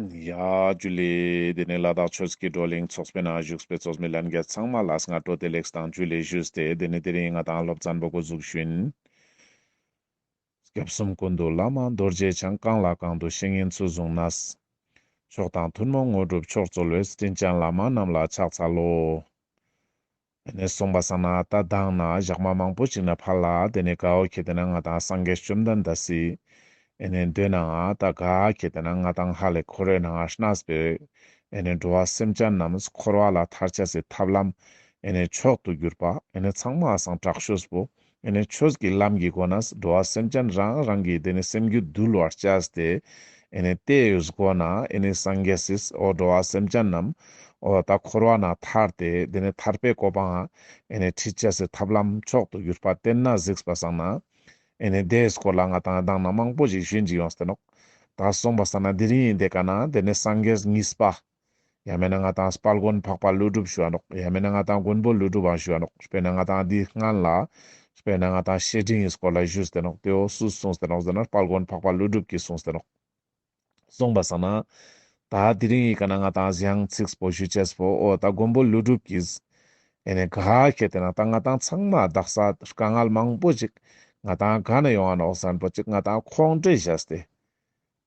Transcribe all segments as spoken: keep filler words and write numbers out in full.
ཡ་ཇུ་ལེ། དེ་ནས་ལ་དྭགས་ཆོས་ཀྱི་བགྲོ་གླེང་ཚོགས་པའི་ནང་བཞུགས་པའི་ཚོགས་མི་ལྷན་རྒྱས་ཚང་མ་ལ་སྔ་དྲོ་བདེ་ལེགས་དང་ཇུ་ལེ་ཞུས་ཏེ། དེ་ནས་དེ་རིང་ང་ཏང་སློབ་ཚན་པོ་འགོ་འཛུགས་ཞུ་ཡིན། སྐྱབས་གསུམ་ཀུན་འདུས་བླ་མ་རྡོ་རྗེ་འཆང་། གང་ལ་གང་འདུལ་བཤེས་གཉེན་ཚུལ་བཟུང་ནས། མཆོག་དང་ཐུན་མོང་དངོས་གྲུབ་མཆོག་སྩོལ་བའི། དྲིན་ཅན་བླ་མ་རྣམས་ལ་ཕྱག་འཚལ་ལོ། ཨེ་ནས་སོང་པ་སང་ན་ད་མདང་ན་ཞག་མ་མང་པོ་ཞིག་ནས་ཕར་ལ་དེ་ནས་ག་བོ་ཁེ་ཏེ་ན་ང་ཏང་སངས་རྒྱས་བཅོམ་ལྡན་འདས་སི་ཨེ་ནས་མདོ་ནང་ང་ད་ག་ཁེ་ཏེ་ན་ང་ཏང་ཧ་ལས་འཁོར་བའི་ནང་ང་གནས་པའི་ཨེ་ནས་འགྲོ་བ་སེམས་ཅན་རྣམས་འཁོར་བ་ལས་ཐར་ཅེས་སི་ཐབས་ལམ་ཨེ་ནས་མཆོག་ཏུ་གྱུར་པ་ཨེ་ནས་ཚང་མ་སང་དྲག་ཤོས་པོ་ཨེ་ནས་ཆོས་ཀྱི་ལམ་གྱི་སྒོ་ནས་འགྲོ་བ་སེམས་ཅན་རང་རང་གི་དེ་ནས་སེམས་རྒྱུད་འདུལ་བར་བྱས་ཏེ་ཨེ་ནས་དེའི་སྒོ་ནས་ཨེ་ནས་སངས་རྒྱས་སི་འོ་འགྲོ་བ་སེམས་ཅན་རྣམས་འོ་ད་འཁོར་བ་ནས་ཐར་ཏེ་དེ་ནས་ཐར་པའི་གོ་འཕང་ཨེ་ནས་ཁྲིད་ཅེས་སི་ཐབས་ལམ་མཆོག་ཏུ་གྱུར་པ་བསྟན་ན་གཟིགས་པ་སང་ན་ཨེ་ནས་དེའི་སྐོར་ལ་ང་ཏང་མདང་ན་མང་པོ་ཞིག་ཞུ་ཡིན་ཅིག་ཡོངས་ཏེ་ནོག། ད་སོང་པ་སང་ན་དེ་རིང་ཡིན་དེ་ག་ན་དེ་ནས་སངས་རྒྱས་གཉིས་པ། ཡང་མེད་ན་ང་ཏང་དཔལ་མགོན་འཕགས་པ་ཀླུ་སྒྲུབ་ཞུ་བ་ནོག། ཡང་མེད་ན་ང་ཏང་མགོན་པོ་ཀླུ་སྒྲུབ་པ་ཞུ་བ་ནོག། དཔེར་ན་ང་ཏང་འདི་སྔན་ལ་དཔེར་ན་ང་ཏང་བཤེས་སྤྲིང་གི་སྐོར་ལ་ཞུས་ཏེ་ནོག། དེ་བོ་སུས་གསུངས་ཏེ་ནོག་ཟེར་ན་དཔལ་མགོན་འཕགས་པ་ཀླུ་སྒྲུབ་ཀྱིས་གསུངས་ཏེ་ནོག། སོང་པ་སང་ན་ད་དེ་རིང་ཡི་ག་ན་ང་ཏང་ཡང་ཚིགས་པོ་ཞུ་ཅེས་པོ་འོ་ད་མགོན་པོ་ཀླུ་སྒྲུབ་ཀྱིས་ཨེ་ནས་ག་ཁེ་ཏེ་ན་ད་ང་ཏང་ཚང་མ་དག་ས་དཀའ་ངལ་མང་པོ་ཞིག་ང་ཏང་ག་ནས་ཡོང་ང་ནོག་ཟེར་ན་པོ་ཅིག་ང་ཏང་ཁོང་ཁྲོས་བཞག་སྟེ།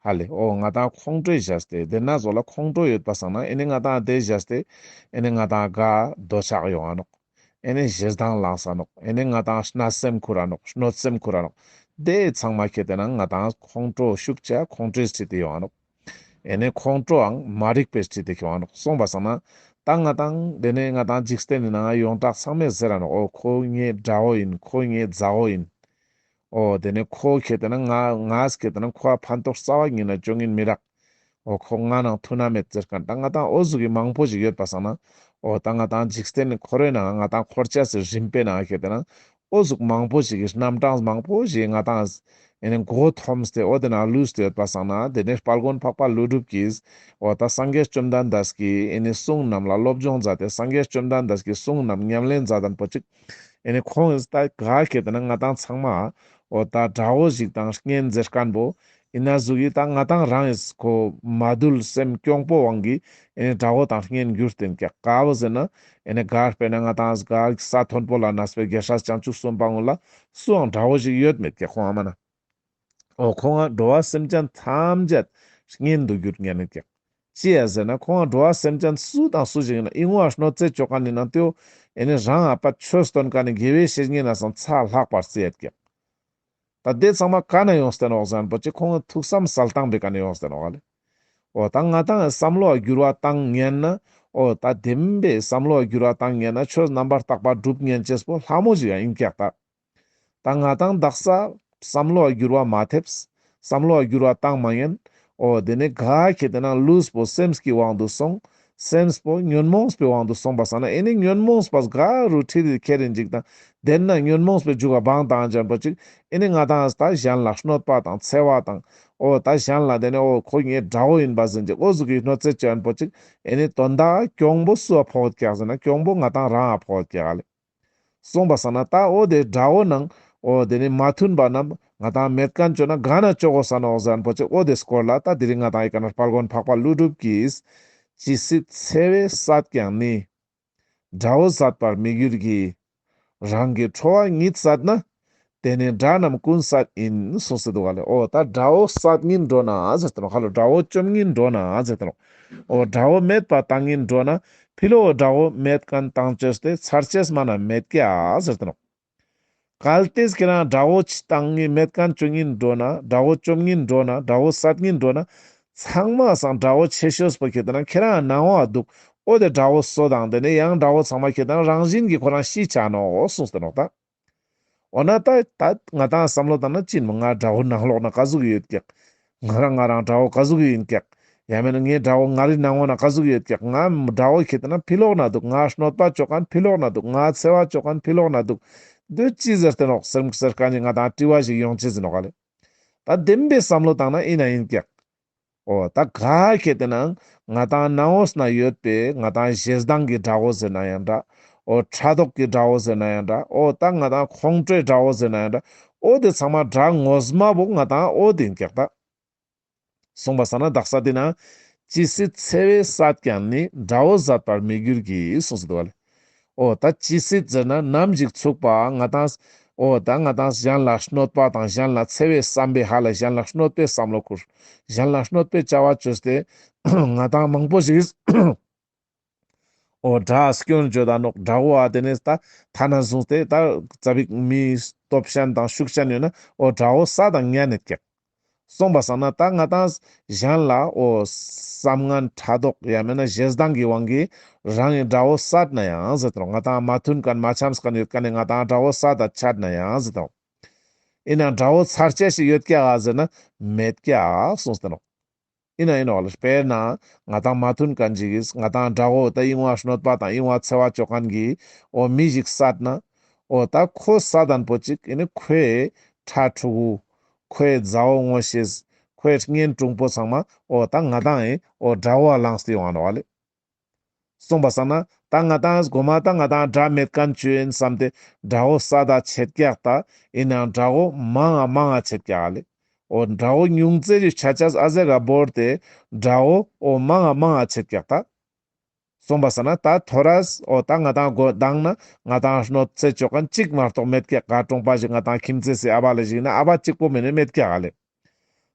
ཧ་ལས་འོ་ང་ཏང་ཁོང་ཁྲོས་བཞག་སྟེ་དེ་ན་བཟོ་ལ་ཁོང་ཁྲོ་ཡོད་པ་སང་ན་ཨེ་ནས་ང་ཏང་དེ་བཞག་སྟེ་ཨེ་ནས་ང་ཏང་ག་འདོད་ཆགས་ཡོང་ང་ནོག། ཨེ་ནས་ཞེ་སྡང་ལངས་ས་ནོག། ཨེ་ནས་ང་ཏང་གནོད་སེམས་ཁུར་ར་ནོག། གནོད་སེམས་ཁུར་ར་ནོག། དེ་ཚང་མ་ཁེ་ཏེ་ན་ང་ཏང་ཁོང་ཁྲོ་ཤུགས་ཆེ་ཁོང་ཁྲོས་ཁྲིད་དེ་ཡོང་ང་ནོག། ཨེ་ནས་ཁོང་ཁྲོའང་མ་རིག་པའི་ཁྲིད་དེ་ཁེ་ཡོང་ང་ནོག། སོང་པ་སང་ན་ད་ང་ཏང་དེ་ནས་ང་ཏང་འཇིག་རྟེན་ནི་ནང་ཡོངས་གྲགས་ཚང་མས་ཟེར་ར་ནོག། འོ་ཁོ་ངའི་དགྲ་བོ་ཡིན། ཁོ་ངའི་མཛའ་བོ་ཡིན། འོ་དེ་ནས་ཁོ་ཁེ་ཏེ་ན་ང་ང་ཁེ་ཏེ་ན་ཁོ་ཕན་ཐོགས་རྩ་བ་ཉིད་ནས་བྱུང་ཡིན་མི་རག། འོ་ཁོ་ང་ནང་མཐུན་ན་མེད་ཟེར་མཁན་ད་ང་ཏང་འོ་ཟུག་གི་མང་པོ་ཞིག་ཡོད་པ་སང་ན་འོ་ད་ང་ཏང་འཇིག་རྟེན་ནི་འཁོར་བའི་ནང་ང་ཏང་འཁོར་ཅེས་སི་རིམ་པའི་ནང་ཁེ་ཏེ་ན་འོ་ཟུག་མང་པོ་ཞིག་གི་རྣམ་གྲངས་མང་པོ་ཞིག་ང་ཏང་ཨེ་ནས་མགོ་འཐོམས་ཏེ་འོ་དེ་ན་ལུས་ཏེ་ཡོད་པ་སང་ན་དེ་ནས་དཔལ་མགོན་འཕགས་པ་ཀླུ་སྒྲུབ་ཀྱིས་འོ་ད་སངས་རྒྱས་བཅོམ་ལྡན་འདས་ཀྱི་ཨེ་ནས་གསུང་རྣམས་ལ་སློབ་སྦྱོང་མཛད་དེ་སངས་རྒྱས་བཅོམ་ལྡན་འདས་ཀྱི་གསུང་རྣམས་ཉམས་ལེན་མཛད་དན་པོ་ཅིག། ཨེ་ནས་ཁོང་ད་ག་ཁེ་ཏེ་ན་ང་ཏང་ཚང་མ་འོ་ད་དགྲ་བོ་ཞིག་དང་གཉེན་ཟེར་མཁན་པོ་ཡིན་ན་ཟུག་གི་ད་ང་ཏང་རང་ཡིས་ཁོ་མ་དུལ་སེམས་གྱོང་པོ་དབང་གིས་ཨེ་ནས་དགྲ་བོ་དང་གཉེན་གྱུར་ཏེ་ཡིན་ཀྱག། ག་བོ་ཟེར་ན་ཨེ་ནས་ག་དཔེར་ན་ང་ཏང་ག་ས་མཐོན་པོ་ལ་གནས་པའི་རྒྱལ་སྲས་བྱང་ཆུབ་སེམས་དཔའ་ངོ་ལ་སུའང་དགྲ་བོ་ཞིག་ཡོད་མེད་ཀྱག་ཁོང་ཨ་མ་ན། འོ་ཁོང་ང་འགྲོ་བ་སེམས་ཅན་ཐམས་ཅད་གཉེན་དུ་གྱུར་ཉན་ནི་ཀྱག། ཅི་ཡ་ཟེར་ན་ཁོང་ང་འགྲོ་བ་སེམས་ཅན་སུ་དང་སུ་ཞིག་ཡིན་ན་ཨི་ངོ་ཨ་གནོད་འཚེ་ཅོ་མཁན་ནི་ནང་དེའོ་ཨེ་ནི་རང་ཨ་ཕ་ཆོས་སྟོན་མཁན་ནི་དགེ་བའི་བཤེས་གཉེན་ན་སང་ཚ་ལྷག་པར་བརྩི་ཡོད་ཀྱག། ད་དེ་ཚང་མ་ག་ན་ཡོངས་ཏེ་ནོག་ཟེར་ན་པོ་ཅིག་ཁོང་ཐུགས་བསམ་གསལ་བཏང་པའི་ཀ་ན་ཡོངས་ཏེ་ནོག་ལེ། འོ་ད་ང་ཏང་བསམ་བློ་འ་འགྱུར་བ་བཏང་ཉན་ན་འོ་ད་བདེན་པའི་བསམ་བློ་འ་འགྱུར་བ་བཏང་ཉན་ན་ཆོས་རྣམ་པར་དག་པ་སྒྲུབ་ཉན་ཅེས་པོ་ལྷ་མོ་ཞིག་ཡང་ཡིན་ཀྱག་ད། ད་ང་ཏང་དག་ས་བསམ་བློ་འ་འགྱུར་བ་མ་ཐེབས། བསམ་བློ་འ་འགྱུར་བ་བཏང་མ་ཉན། འོ་དེ་ནས་ག་ཁེ་ཏེ་ན་ལུས་པོ་སེམས་ཀྱི་དབང་དུ་སོང་། སེམས་པོ་ཉོན་མོངས་པའི་དབང་དུ་སོང་པ་སང་ན་ཨེ་ནི་ཉོན་མོངས་པ་ག་རུ་ཁྲིད་དེ་ཁྱེར་རིན་ཅིག་དང་དེ་ན་ཉོན་མོངས་པའི་རྒྱུ་ག་བང་དང་ཅན་པོ་ཅིག་ཨེ་ནི་ང་ཏང་ད་གཞན་ལ་གནོད་པ་དང་འཚེ་བ་དང་འོ་ད་གཞན་ལ་དེ་ནས་འོ་ཁོ་ངའི་དགྲ་བོ་ཡིན་པ་ཟིན་ཅིག་འོ་ཟུག་གི་གནོད་འཚེ་ཅན་པོ་ཅིག་ཨེ་ནི་དོན་དག་གྱོང་པོ་སུ་འ་ཕོག་ཀྱག་ཟེར་ན་གྱོང་པོ་ང་ཏང་རང་ང་ཕོག་ཀྱག་ལེ། སོང་པ་སང་ན་ད་འོ་དེ་དགྲ་བོ་ནང་འོ་དེ་ནི་མ་མཐུན་པ་རྣམས་ང་ཏང་མེད་མཁན་ཅོ་ན་ག་ན་ཅོ་གོས་ས་ནོག་ཟེར་ན་པོ་ཅིག་འོ་དེ་སྐོར་ལ་ད་དེ་རིང་ང་ཏང་ཡི་ཀ་ན་དཔལ་མགོན་འཕགས་པ་ཀླུ་སྒྲུབ་ཀྱིས་ཇི་སྲིད་འཚེ་བས་བསད་ཀྱང་ནི། དགྲ་བོ་བསད་པར་མི་འགྱུར་གྱི། རང་གི་ཁྲོ་བ་ཉིད་བསད་ན། དེ་ནི་དགྲ་རྣམས་ཀུན་བསད་ཡིན། གསུངས་ཏེ་འདུག་ག་ལེ། འོ་ད་དགྲ་བོ་བསད་ཉིན་འགྲོ་ན་ཟེར་ཏེ་ནོག་ཧ་ལོ། དགྲ་བོ་བཅོམ་ཉིན་འགྲོ་ན་ཟེར་ཏེ་ནོག་འོ་དགྲ་བོ་མེད་པ་བཏང་ཉིན་འགྲོ་ན་ཕི་ལོག་དགྲ་བོ་མེད་མཁན་བཏང་ཅེས་ཏེ་ཚར་ཅེས་མ་ན་མེད་ཀྱག་ཟེར་ཏེ་ནོག་གལ་ཏེ་ཁྱེད་རང་དགྲ་བོ་ཅི་བཏང་ཉིན་མེད་མཁན་བཅོ་ཉིན་འགྲོ་ན་དགྲ་བོ་བཅོམ་ཉིན་འགྲོ་ན་དགྲ་བོ་བསད་ཉིན་འགྲོ་ན་ཚང་མ་སང་དགྲ་བོ་ཆེ་ཤོས་པོ་ཁྱེད་དེ་ན་ཁྱེད་རང་ནང་བ་འདུག་འོ་དེ་དགྲ་བོ་སོ་དང་དེ་ནས་ཡང་དགྲ་བོ་ཚང་མ་ཁྱེད་དེ་ན་རང་བཞིན་གྱི་ཁོ་རང་ཤི་ཆ་ནོག་གསུངས་ཏེ་ནོག་ད། འོ་ན་ད་ད་ང་ཏང་བསམ་བློ་བཏང་ན་ཅི་ཡིན་མོ། ང་དགྲ་བོ་ནང་ལོགས་ན་ག་ཟུག་ཡོད་ཀྱག་ང་རང་ང་རང་དགྲ་བོ་ག་ཟུག་ཡིན་ཀྱག་ཡང་མེད་ན་ངའི་དགྲ་བོ་ང་རི་ནང་ངོ་ན་ག་ཟུག་ཡོད་ཀྱག་ང་དགྲ་བོ་ཁྱེད་དེ་ན་ཕི་ལོགས་ན་འདུག་ང་གནོད་པ་ཅོ་མཁན་ཕི་ལོགས་ན་འདུག་ང་འཚེ་བ་ཅོ་མཁན་ཕི་ལོགས་ན་འདུག་འདོད་ཅི་ཟེར་ཏེ་ནོག་ཟེར་ཟེར་མཁན་ནི་ང་ཏང་དྲི་བ་ཞིག་ཡོང་ཅེས་ཟེར་ནོག་ག་ལེ། ད་བདེན་པའི་བསམ་བློ་བཏང་ན་ཡིན་ན་ཡིན་ཀྱག་འོ་ད་ག་ཁེ་ཏེ་ན་ང་ཏང་ནང་འོག་ན་ཡོད་པའི་ང་ཏང་ཞེ་སྡང་གི་དགྲ་བོ་ཟེར་ན་ཡང་འདྲ། འོ་ཕྲག་དོག་གི་དགྲ་བོ་ཟེར་ན་ཡང་འདྲ། འོ་ད་ང་ཏང་ཁོང་ཁྲོའི་དགྲ་བོ་ཟེར་ན་ཡང་འདྲ། འོ་དེ་ཚང་མ་དགྲ་ངོ་མ་བོ་ང་ཏང་འོ་དེ་ཡིན་ཀྱག་ད། སོང་པ་སང་ན་དག་ས་དེ་ན་ ཇི་སྲིད་འཚེ་བའི་སད་ཀྱང་ནི། དགྲ་བོ་ཟད་པར་མི་འགྱུར་གྱིས། གསུངས་སེ་འདུག་ག་ལེ། འོ་ད་ཇི་སྲིད་ཟེར་ན་ནམ་ཞིག་ཚུག་པ་ང་ཏང་། འོ་ད་ང་ཏང་གཞན་ལ་གནོད་པ་དང་གཞན་ལ་འཚེ་བའི་བསམ་པའི་ཧ་ལ་གཞན་ལ་གནོད་པའི་བསམ་བློ་ཁུར། གཞན་ལ་གནོད་པའི་བྱ་བ་བཅོས་ཏེ་ང་ཏང་མང་པོ་ཞིག་འོ་དགྲ་སྐྱོན་བརྗོད་ད་ནོག་དགྲ་བོ་ཨ་དེ་ནས་ད་ཐ་ན་བཟུང་སྟེ་ད་ཙ་པིག་མི་སྟོབས་ཅན་དང་ཤུགས་ཅན་ཡོད་ན་འོ་དགྲ་བོ་ས་དང་ཉ་ནེ་ཀྱག་སོང་པ་སང་ན་ད་ང་ཏང་གཞན་ལ་འོ་བསམ་ངན་ཕྲག་དོག་ཡང་མེད་ན་ཞེ་སྡང་གི་དབང་གིས་རང་གི་དགྲ་བོ་སད་ན་ཡང་ཟེར་ཏེ་ནོག་ང་ཏང་མ་མཐུན་མཁན་མ་འཆམས་མཁན་ཡོད་མཁན་ནི་ང་ཏང་དགྲ་བོ་སད་ད་ཆད་ན་ཡང་ཟེར་ཏེ་ནོག་ཡིན་ན་དགྲ་བོ་ཚར་ཆ་ཞིག་ཡོད་ཀྱག་ག་ཟེར་ན་མེད་ཀྱག་གསུངས་ཏེ་ནོག་ཡིན་ན་ཡིན་ནོག་ལེ། དཔེར་ན་ང་ཏང་མ་མཐུན་མཁན་ཅིག་གིས་ང་ཏང་དགྲ་བོ་ད་ཨིན་བ་གནོད་པ་དང་ཨིན་བ་འཚེ་བ་བཅོ་མཁན་གྱི་འོ་མི་ཞིག་སད་ན་འོ་ད་ཁོ་སད་དན་པོ་ཅིག་ཨེ་ནི་ཁོའི་ཕྲུ་གུ་ཁོའི་མཛའ་བོ་ངོ་ཤེས་ཁོའི་གཉེན་དྲུང་པོ་ཚང་མ་འོ་ད་ང་ཏང་ཨེ་འོ་དགྲ་བོ་ལ་ལངས་ཏེ་ཡོང་ང་ནོག་ལེ། སོང་པ་སང་ན་ད་ང་ཏང་གོ་མ་ད་ང་ཏང་དགྲ་མེད་མཁན་བཅོ་ཡིན་བསམ་སྟེ་དགྲ་བོ་སད་ད་ཆད་ཀྱག་ད་ཡིན་ནའང་དགྲ་བོ་མང་ང་མང་ང་ཆད་ཀྱག་ལེ། འོ་དགྲ་བོ་ཉུང་ཙེ་ཞིག་ཆ་ཆ་ཨ་ཟེ་ག་བོར་ཏེ་དགྲ་བོ་འོ་མང་ང་མང་ང་ཆད་ཀྱག་ད། སོང་པ་སང་ན་ད་ཐོ་རས་འོ་ད་ང་ཏང་གོ་དང་ན་ང་ཏང་གནོད་འཚེ་བཅོ་མཁན་གཅིག་མ་གཏོགས་མེད་ཀྱག་ག་གྲོང་པ་ཞིག་ང་ཏང་ཁྱིམ་མཚེས་སི་ཨ་བ་ལེ་ཞིག་ན་ཨ་བ་གཅིག་པོ་མེན་ན་མེད་ཀྱག་ལེ།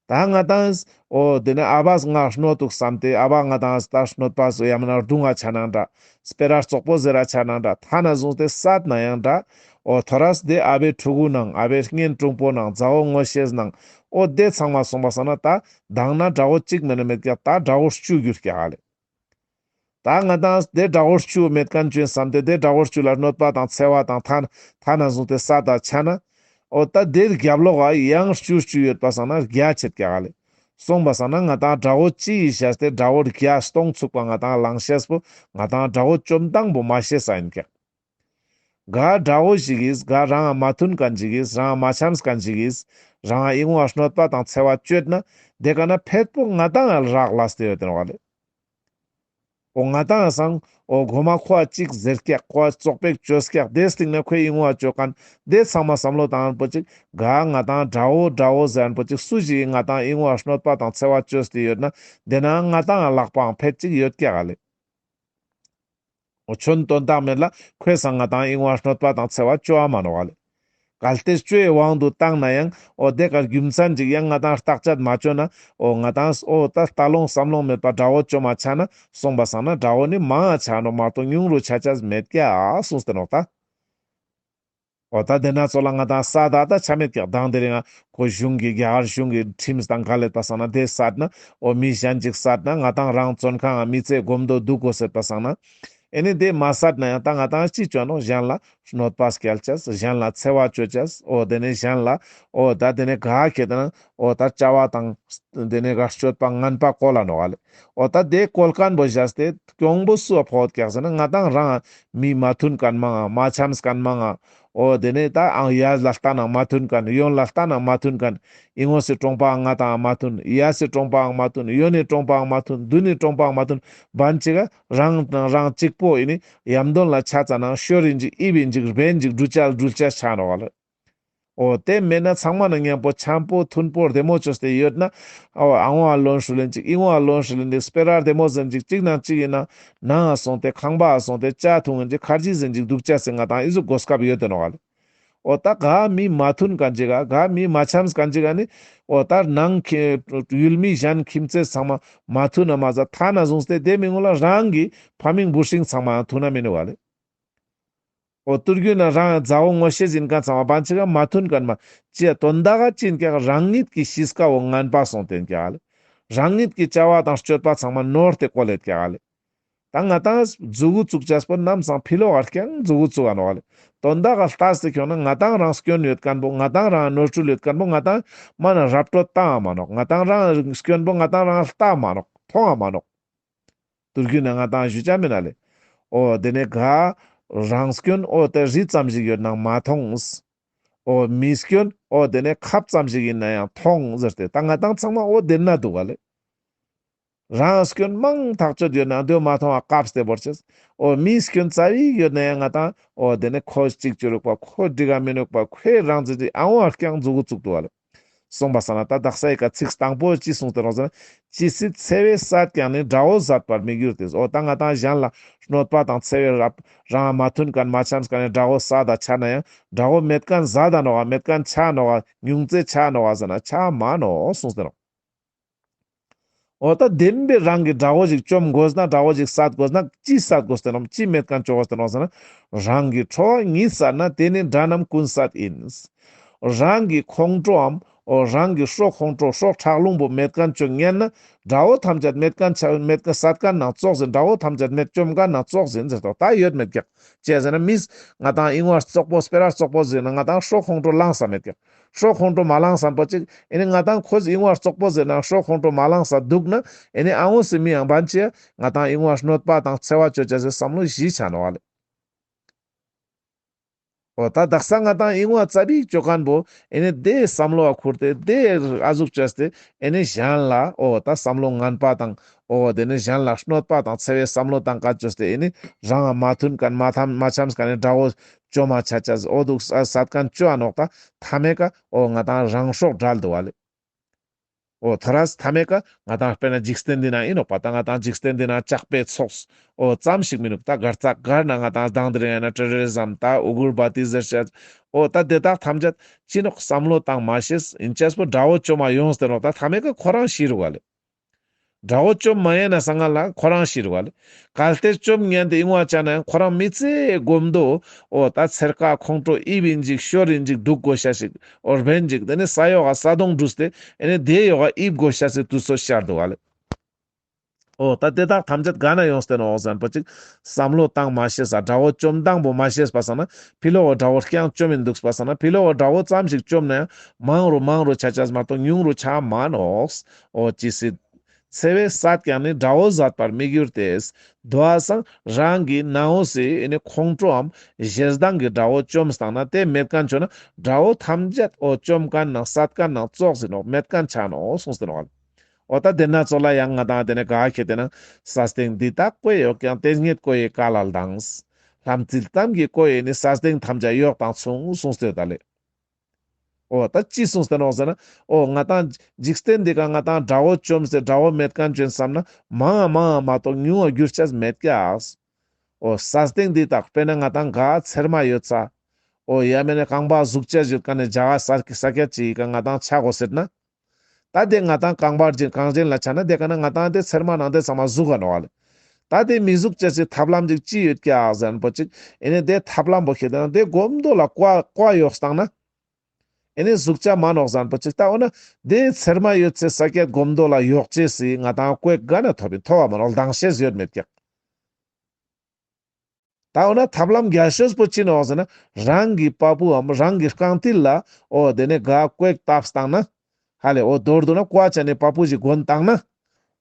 ད་ང་ཏང་འོ་དེ་ནས་ཨ་བས་ང་གནོད་འདུག་བསམ་སྟེ་ཨ་བ་ང་ཏང་ད་གནོད་པ་བཟོ་ཡ་མ་ན་རྡུང་ང་ཆ་ནའང་འདྲ། སྤེ་ར་བཙོག་པོ་ཟེར་ར་ཆ་ནའང་འདྲ། ཐ་ན་བཟུང་སྟེ་སད་ན་ཡང་འདྲ། འོ་ཐོ་རས་དེ་ཨ་བའི་ཕྲུ་གུ་ནང་ཨ་བའི་གཉེན་དྲུང་པོ་ནང་མཛའ་བོ་ངོ་ཤེས་ནང་འོ་དེ་ཚང་མ་སོང་པ་སང་ན་ད་དང་ན་དགྲ་བོ་གཅིག་མེན་ན་མེད་ཀྱག་ད་དགྲ་བོ་བཅུ་གྱུར་ཀྱག་ལེ། ད་ང་ཏང་དེ་དགྲ་བོ་བཅུ་མེད་མཁན་བཅོ་ཡིན་བསམ་སྟེ་དེ་དགྲ་བོ་བཅུ་ལ་གནོད་པ་དང་འཚེ་བ་དང་ཐ་ཐ་ན་བཟུང་སྟེ་སད་ད་ཆ་ན། འོ་ད་དེ་རྒྱབ་ལོགས་ཡང་བཅུ་བཅུ་ཡོད་པ་སང་ན་བརྒྱ་ཆད་ཀྱག་ལེ། སོང་པ་སང་ན་ང་ཏང་དགྲ་བོ་གཅིག་གི་ཞག་སྟེ་དགྲ་བོ་བརྒྱ་སྟོང་ཚུག་པ་ང་ཏང་ལངས་ཤེས་པོ་ང་ཏང་དགྲ་བོ་བཅོམ་སྟངས་པོ་མ་ཤེས་ས་ཡིན་ཀྱག་ག་དགྲ་བོ་ཞིག་གིས་ག་རང་མ་མཐུན་མཁན་ཞིག་གིས་རང་མ་འཆམས་མཁན་ཞིག་གིས་རང་ཨིན་བ་གནོད་པ་དང་འཚེ་བ་བཅོས་ན་དེ་ཀ་ན་ཕེད་པོ་ང་ཏང་ལ་རག་ལས་ཏེ་ཡོད་དེ་ནོག་ལེ། འོ་ང་ཏང་སང་འོ་གོ་མ་ཁོ་ཨ་ཅིག་ཟེར་ཀྱག་ཁོ་ཨ་བཙོག་པོ་བཅོས་ཀྱག་དེ་སྟིང་ན་ཁོའི་ཨིན་བ་བཅོ་མཁན་དེ་ཚང་མ་བསམ་བློ་བཏང་པོ་ཅིག་ག་ང་ཏང་དགྲ་བོ་དགྲ་བོ་ཟེར་པོ་ཅིག་སུ་ཞིག་གིས་ང་ཏང་ཨིན་བ་གནོད་པ་དང་འཚེ་བ་བཅོས་ཏེ་ཡོད་ན་དེ་ན་ང་ཏང་ལག་པའང་ཕེད་ཅིག་ཡོད་ཀྱག་ལེ། འོ་ཆོན་དོན་དག་མེད་ལ་ཁོའི་སང་ང་ཏང་ཨིན་བ་གནོད་པ་དང་འཚེ་བ་བཅོ་བ་མ་ནོག་ལེ། གལ་ཏེ་བཅོའི་དབང་དུ་བཏང་ན་ཡང་འོ་དེ་ཀ་རྒྱུ་མཚན་ཅིག་ཡང་ང་ཏང་བརྟག་དཔྱད་མ་བཅོ་ན་འོ་ང་ཏང་འོ་ད་ལྟ་ལོང་བསམ་ལོང་མེད་པ་དགྲ་བོ་བཅོ་མ་ཆ་ན་སོང་པ་སང་ན་དགྲ་བོ་ནི་མང་ང་ཆ་ནོག་མ་གཏོགས་ཉུང་རུ་ཆ་ཆ་མེད་ཀྱག་གསུངས་ཏེ་ནོག་ད། འོ་ད་དེ་ན་ཚོ་ལ་ང་ཏང་སད་ད་ད་ཆ་མེད་ཀྱག་དང་དེ་རིང་ང་ཁོ་གཞུང་གི་རྒྱ་གར་གཞུང་གི་ཁྲིམས་དང་འགལ་ལེད་པ་སང་ན་དེ་སད་ན་འོ་མི་གཞན་ཅིག་སད་ན་ང་ཏང་རང་བཙོན་ཁང་ང་མི་ཚེ་སྒོམ་དོ་འདུག་གོ་ཟེར་པ་སང་ན། ཨེ་ནི་དེ་མ་སད་ན་ཡང་ད་ང་ཏང་ཅི་བཅོ་ནོག་གཞན་ལ་གནོད་པ་སྐྱལ་ཅེས་གཞན་ལ་འཚེ་བ་བཅོ་ཅེས་འོ་དེ་ནས་གཞན་ལ་འོ་ད་དེ་ནས་ག་ཁེ་ཏེ་ན་འོ་ད་བྱ་བ་དང་དེ་ནས་ག་སྤྱོད་པ་ངན་པ་བཀོལ་ལ་ནོག་ལེ། འོ་ད་དེ་བཀོལ་མཁན་པོ་བཞག་སྟེ་གྱོང་པོ་སུ་ཕོག་ཀྱག་ཟེར་ན་ང་ཏང་རང་མི་མ་མཐུན་མཁན་མང་ང་མ་འཆམས་མཁན་མང་ང་འོ་དེ་ནས་ད་ཨང་ཡ་ལ་ལྟ་ན་མ་མཐུན་མཁན་ཡོན་ལ་ལྟ་ན་མ་མཐུན་མཁན་ཨི་ངོས་སི་གྲོང་པའང་ང་ཏང་མ་མཐུན་ཡ་སི་གྲོང་པའང་མ་མཐུན་ཡོན་ནི་གྲོང་པའང་མ་མཐུན་མདུན་ནི་གྲོང་པའང་མ་མཐུན་བན་ཅིག་ག་རང་དང་རང་གཅིག་པོ་ཨེ་ནི་ཡམ་དོན་ལ་ཆ་ཙ་ན་ཤོར་ཡིན་ཅིག་ཨི་བིན་ཅིག་རྦན་ཅིག་འགྲུལ་ཆ་འགྲུལ་ཆ་ཆ་ནོག་ལེ། འོ་དེ་མེད་ན་ཚང་མ་ན་མཉམ་པོ་འཆམ་པོ་མཐུན་པོ་བདེ་མོ་བཅོས་ཏེ་ཡོད་ན་འོ་ཨ་ངོ་ཨ་ལོན་ཧྲུལ་ཡིན་ཅིག་ཨི་ངོ་ཨ་ལོན་ཧྲུལ་ཡིན་ཅིག་སྤེ་ར་བདེ་མོ་ཟིན་ཅིག་གཅིག་ནང་གཅིག་ཡིན་ན་ནང་ང་སོང་སྟེ་ཁང་པ་ཨ་སོང་སྟེ་ཇ་འཐུང་ཡིན་ཅིག་ཁར་ཇི་ཟིན་ཅིག་འདུག་ཅེས་སི་ང་ཏང་ཨི་ཟུག་གོ་སྐབས་ཡོད་དེ་ནོག་ལེ། འོ་ད་ག་མི་མ་མཐུན་མཁན་ཅིག་ག་ག་མི་མ་འཆམས་མཁན་ཅིག་ག་ནི་འོ་ད་ནང་ཁེ་ཡུལ་མི་གཞན་ཁྱིམ་མཚེས་ཚང་མ་མ་མཐུན་ན་མ་ཟད་ཐ་ན་བཟུང་སྟེ་དེ་མི་ངོ་ལ་རང་གི་ཕ་མིང་བུ་སྲིང་ཚང་མ་མཐུན་ན་མི་ནུག་ལེ། འོ་དུར་རྒྱུ་ན་རང་མཛའ་བོ་ངོ་ཤེས་ཡིན་མཁན་ཚང་མ་བན་ཅིག་ག་མ་མཐུན་མཁན་མ་ཅི་ཡ་དོན་དག་ག་ཅི་ཡིན་ཀྱག་རང་ཉིད་ཀྱི་གཤིས་ཀ་བོ་ངན་པ་སོང་སྟེ་ཡིན་ཀྱག་ལེ། རང་ཉིད་ཀྱི་བྱ་བ་དང་སྤྱོད་པ་ཚང་མ་ནོར་ཏེ་བཀོལ་ལེད་ཀྱག་ལེ། ད་ང་ཏང་མཛུ་གུ་བཙུགས་ཅེས་པོ་ནམ་སང་ཕི་ལོག་ག་རྐྱང་མཛུ་གུ་བཙུགས་ག་ནོག་ལེ། དོན་དག་ག་ལྟས་ཏེ་ཁྱོང་ན་ང་ཏང་རང་སྐྱོན་ཡོད་མཁན་པོ་ང་ཏང་རང་ནོར་འཁྲུལ་ཡོད་མཁན་པོ་ང་ཏང་མ་ན་རབ་སྤྲོད་བཏང་ང་མ་ནོག་ང་ཏང་རང་སྐྱོན་པོ་ང་ཏང་རང་ལྟ་མ་ནོག་མཐོང་ང་མ་ནོག་དུར་རྒྱུ་ན་ང་ཏང་ཞུ་ཅ་མེད་ན་ལེ། འོ་དེ་ནས་ག་རང་སྐྱོན་འོ་དེ་རི་ཙམ་ཞིག་ཡོད་ནང་མ་མཐོང་། འོ་མི་སྐྱོན་འོ་དེ་ནས་ཁབ་ཙམ་ཞིག་ཡིན་ན་ཡང་མཐོང་ཟེར་ཏེ་ད་ང་ཏང་ཚང་མ་འོ་དེ་ན་འདུག་ག་ལེ། རང་སྐྱོན་མང་ཐག་ཆོད་ཡོད་ན་འདོད་མ་མཐོང་བ་སྐབས་ཏེ་བོར་ཅེས། འོ་མི་སྐྱོན་རྩ་བའི་ཡོད་ན་ཡང་ང་ཏང་འོ་དེ་ནས་ཁོ་གཅིག་ཅོ་རུག་པ་ཁོ་འགྲིག་ག་མི་ནུག་པ་ཁོའི་རང་ཚེ་ཅིག་ཨ་འོ་ཨ་རྐྱང་མཛུ་གུ་བཙུགས་འདུག་ག་ལེ། གསུངས་པ་སང་ན་ད་དག་ས་ཡི་ཀ་ཚིག་དང་པོ་ཅི་གསུངས་ཏེ་ནོག་ཟེར་ན། ཇི་སྲིད་འཚེ་བས་བསད་ཀྱང་ནི། དགྲ་བོ་ཟད་པར་མི་འགྱུར་ཏེ། འོ་ད་ང་ཏང་གཞན་ལ་གནོད་པ་དང་འཚེ་བའི་རབ་རང་མ་མཐུན་མཁན་མ་འཆམས་མཁན་ནི་དགྲ་བོ་བསད་ད་ཆ་ན་ཡང་དགྲ་བོ་མེད་མཁན་ཟད་ད་ནོག་ག་མེད་མཁན་ཆ་ནོག་ག་ཉུང་ཙེ་ཆ་ནོག་ག་ཟེར་ན་ཆ་མ་ནོག་གསུངས་ཏེ་ནོག་འོ་ད་བདེན་པའི་རང་གི་དགྲ་བོ་ཞིག་བཅོམ་དགོས་ན་དགྲ་བོ་ཞིག་བསད་དགོས་ན་ཅི་བསད་དགོས་ཏེ་ནོག་ཅི་མེད་མཁན་བཅོ་དགོས་ཏེ་ནོག་ཟེར་ན། རང་གི་ཁྲོ་བ་ཉིད་བསད་ན། དེ་ནི་དགྲ་རྣམས་ཀུན་བསད་ཡིན། རང་གི་ཁོང་ཁྲོའམ་འོ་རང་གི་སྲོག་ཁོང་ཁྲོ་སྲོག་ཁྲག་རླུང་པོ་མེད་མཁན་བཅོ་ཉན་ན་དགྲ་བོ་ཐམས་ཅད་མེད་མཁན་ཆ་མེད་མཁན་བསད་མཁན་ནང་ཙོགས་ཡིན། དགྲ་བོ་ཐམས་ཅད་མེད་བཅོམ་མཁན་ནང་ཙོགས་ཡིན་ཟེར་ཏོག་ད་ཡོད་མེད་ཀྱག་ཅི་ཟེར་ན་མིས་ང་ཏང་ཨིན་བ་བཙོག་པོ་སྤེ་ར་བཙོག་པོ་ཟེར་ན་ང་ཏང་སྲོག་ཁོང་ཁྲོ་ལངས་ས་མེད་ཀྱག་སྲོག་ཁོང་ཁྲོ་མ་ལངས་ས་པོ་ཅིག་ཨེ་ནི་ང་ཏང་ཁོས་ཨིན་བ་བཙོག་པོ་ཟེར་ན་སྲོག་ཁོང་ཁྲོ་མ་ལངས་ས་འདུག་ན་ཨེ་ནི་ཨ་འོ་སི་མི་ཡང་བན་ཅི་ང་ཏང་ཨིན་བ་གནོད་པ་དང་འཚེ་བ་བཅོ་ཅེས་སི་བསམ་བློ་བཞི་ཆ་ནོག་ལེ། འོ་ད་དག་ས་ང་ཏང་ཨིན་བ་ཙ་པིག་བཅོ་མཁན་པོ་ཨེ་ནི་དེ་བསམ་བློ་བ་ཁུར་ཏེ་དེ་ཨ་ཟུག་བཅོས་ཏེ་ཨེ་ནི་གཞན་ལ་འོ་ད་བསམ་བློ་ངན་པ་དང་འོ་དེ་ནི་གཞན་ལ་གནོད་པ་དང་འཚེ་བའི་བསམ་བློ་དང་བཀལ་བཅོས་ཏེ་ཨེ་ནི་རང་མ་མཐུན་མཁན་མ་འཐམ་མ་འཆམས་མཁན་ནི་དགྲ་བོ་བཅོ་མ་ཆ་ཅེས་འོ་འདུག་བསད་མཁན་བཅོ་ཨ་ནོག་ད་མཐའ་མའི་ཀ་འོ་ང་ཏང་རང་སྲོག་བྲལ་འདུག་བ་ལེ། འོ་ཐོ་རས་མཐའ་མའི་ཀ་ང་ཏང་དཔེར་ན་འཇིག་རྟེན་འདི་ན་ཨིན་ནོག་པ། ད་ང་ཏང་འཇིག་རྟེན་འདི་ན་ཇག་པའི་ཚོགས་འོ་ཙམ་ཞིག་མི་ནུག་ད་གར་ཙག་གར་ན་ང་ཏང་དང་དེ་རིང་ཡང་ན་ཊེ་རོ་རི་ཟམ་ད་ཨུ་གུར་བ་ཏི་ཟེར་ཤེས་འོ་ད་དེ་དག་ཐམས་ཅད་ཅི་ནོག་བསམ་བློ་བཏང་མ་ཤེས་ཨིན་ཅེས་པོ་དགྲ་བོ་བཅོ་མ་ཡོངས་ཏེ་ནོག་ད་མཐའ་མའི་ཀ་ཁོ་རང་ཤི་རུག་བ་ལེ། དགྲ་བོ་བཅོམ་མ་ཉན་ན་སྔ་ལ་ཁོ་རང་ཤི་རུག་བ་ལེ། གལ་ཏེ་བཅོམ་ཉན་ཏེ་ཨིན་བ་ཆ་ན་ཡང་ཁོ་རང་མི་ཚེ་གོམ་དོ་འོ་ད་ཚེར་ཀ་ཁོང་ཁྲོ་ཨིབ་ཨིན་ཅིག་ཤོར་ཨིན་ཅིག་འདུག་དགོས་ཤ་ཞིག་འོ་རྦན་ཅིག་དེ་ནི་ས་ཡོག་ག་ས་དོང་འདྲུས་ཏེ་ཨེ་ནི་དེ་ཡོག་ག་ཨིབ་དགོས་ཤ་ཞིག་དུས་ཚོད་ཤར་འདུག་བ་ལེ། འོ་ད་དེ་དག་ཐམས་ཅད་ག་ན་ཡོངས་ཏེ་ནོག་ཟེར་ན་པོ་ཅིག་བསམ་བློ་བཏང་མ་ཤེས་ས་དགྲ་བོ་བཅོམ་སྟངས་པོ་མ་ཤེས་པ་སང་ན་ཕི་ལོག་གི་དགྲ་བོ་རྐྱང་བཅོམ་ཨིན་འདུག་པ་སང་ན་ཕི་ལོག་གི་དགྲ་བོ་ཙམ་ཞིག་བཅོམ་ན་ཡང་མང་རུ་མང་རུ་ཆ་ཅེས་མ་གཏོགས་ཉུང་རུ་ཆ་མ་ནོག་འོ་ཇི་སྲིད་འཚེ་བས་བསད་ཀྱང་ནི། དགྲ་བོ་ཟད་པར་མི་འགྱུར་ཏེ། དོ་བ་སང་རང་གི་ནང་འོ་སི་ཨེ་ནི་ཁོང་ཁྲོའམ་ཞེ་སྡང་གི་དགྲ་བོ་བཅོམ་སྟངས་ན་དེ་མེད་མཁན་བཅོ་ན་དགྲ་བོ་ཐམས་ཅད་འོ་བཅོམ་མཁན་ནང་བསད་མཁན་ནང་ཙོགས་ཨིན་ནོག་མེད་མཁན་ཆ་ནོག་གསུངས་ཏེ་ནོག་འོ་ད་དེ་ན་ཙོགས་ལ་ཡང་ང་ཏང་དེ་ནི་ག་ཁེ་དེ་ན་ས་སྟེང་འདི་དག་བཀོད་ཡོད་ཀྱང་། དེ་སྙེད་བཀོད་ཡས་ག་ལ་ལྡང་། ལྷམ་མཐིལ་ཙམ་གྱིས་བཀོད་ཡས་ནི། ས་སྟེང་ཐམས་ཅད་གཡོགས་དང་མཚུངས། གསུངས་ཏེ་ཡོད་ད་ལེ། འོ་ད་ཅི་གསུངས་ཏེ་ནོག་ཟེར་ན། འོ་ང་ཏང་འཇིག་རྟེན་འདི་ཀ་ང་ཏང་དགྲ་བོ་བཅོམ་སྟེ་དགྲ་བོ་མེད་མཁན་བཅོ་ཨིན་བསམ་ན་མང་ང་མང་ང་མ་གཏོགས་ཉུང་ང་འགྱུར་ཅེས་མེད་ཀྱག་འོ་ས་སྟེང་འདི་དག་དཔེར་ན་ང་ཏང་ག་ཚེར་མ་ཡོད་ས། འོ་ཡ་མེད་ན་རྐང་པ་ཟུག་ཅེས་ཡོད་མཁན་ནི་ཇ་ག་ས་ས་ཀྱད་ཅིག་ག་ང་ཏང་ཆ་དགོས་ཟེར་ན། ད་དེ་ང་ཏང་རྐང་པ་ཅན་གངས་ཅན་ལ་ཆ་ན་དེ་ཀ་ན་ང་ཏང་དེ་ཚེར་མ་ནང་དེ་ཚང་མ་ཟུག་ག་ནོག་བ་ལེ། ད་དེ་མི་ཟུག་ཅེས་སི་ཐབས་ལམ་ཅིག་ཅི་ཡོད་ཀྱག་ཟེར་ན་པོ་ཅིག་ཨེ་ནི་དེ་ཐབས་ལམ་པོ་ཁེ་དེ་ན་དེ་གོམ་དོ་ལ་ཀོ་ཀོ་གཡོགས་བཏང་ན། ཨེ་ནི་ཟུག་ཅེས་མ་ནོག་ཟེར་ན་པོ་ཅིག་ད་འོ་ན་དེ་ཚེར་མ་ཡོད་ཚེ་ས་ཀྱད་གོམ་དོ་ལ་གཡོགས་ཅེས་སི་ང་ཏང་ཀོ་ག་ན་ཐོབ་ཨིན་ཐོབ་བ་མ་ནོག་ལྡང་ཤེས་ཡོད་མེད་ཀྱག་ད་འོ་ན་ཐབས་ལམ་རྒྱལ་ཤོས་པོ་ཅི་ནོག་ཟེར་ན། རང་གི་པ་པུའམ་རང་གི་རྐང་མཐིལ་ལ་འོ་དེ་ནི་ག་ཀོ་བཏབ་བཏང་ན། ཧ་ལེ་འོ་མདོར་བསྡུ་ན་ཀོ་ཆ་ནི་པ་པུ་ཞིག་གོན་བཏང་ན།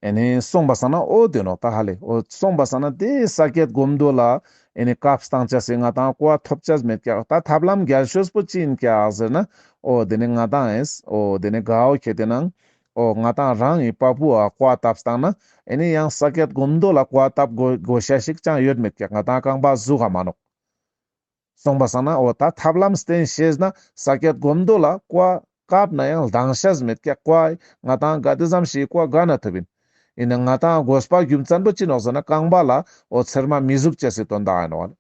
ཨེ་ནི་སོང་པ་སང་ན་འོ་དེ་ནོག་ད་ཧ་ལེ་འོ་སོང་པ་སང་ན་དེ་ས་ཀྱད་གོམ་དོ་ལ་ཨེ་ནི་བཀབ་བཏང་ཅེས་སི་ང་ཏང་ཀོ་ཐོབ་ཅེས་མེད་ཀྱག་ད་ཐབས་ལམ་རྒྱལ་ཤོས་པོ་ཅི་ཨིན་ཀྱག་ཟེར་ན། འོ་དེ་ནི་ང་ཏང་ཨེས་འོ་དེ་ནི་ག་འོ་ཁེ་དེ་ནང་འོ་ང་ཏང་རང་གི་པ་པུའ་ཀོ་བཏབ་བཏང་ན། ཨེ་ནི་ཡང་ས་ཀྱད་གོམ་དོ་ལ་ཀོ་བཏབ་དགོས་དགོས་ཤ་ཞིག་ཅང་ཡོད་མེད་ཀྱག་ང་ཏང་རྐང་པ་ཟུག་ག་མ་ནོག་སོང་པ་སང་ན་འོ་ད་ཐབས་ལམ་བསྟེན་ཤེས་ན་ས་ཀྱད་གོམ་དོ་ལ་ཀོ་བཀབ་ན་ཡང་ལྡང་ཤེས་མེད་ཀྱག་ཀོ་ང་ཏང་ག་དེ་ཙམ་ཞིག་ཀོ་ག་ན་ཐོབ་ཨིན། ཨིན་ན་ང་ཏང་དགོས་པ་རྒྱུ་མཚན་པོ་ཅི་ནོག་ཟེར་ན་རྐང་པ་ལ་འོ་ཚེར་མ་མི་ཟུག་ཅེས་སི་དོན་དག་ཨིན་ནོག་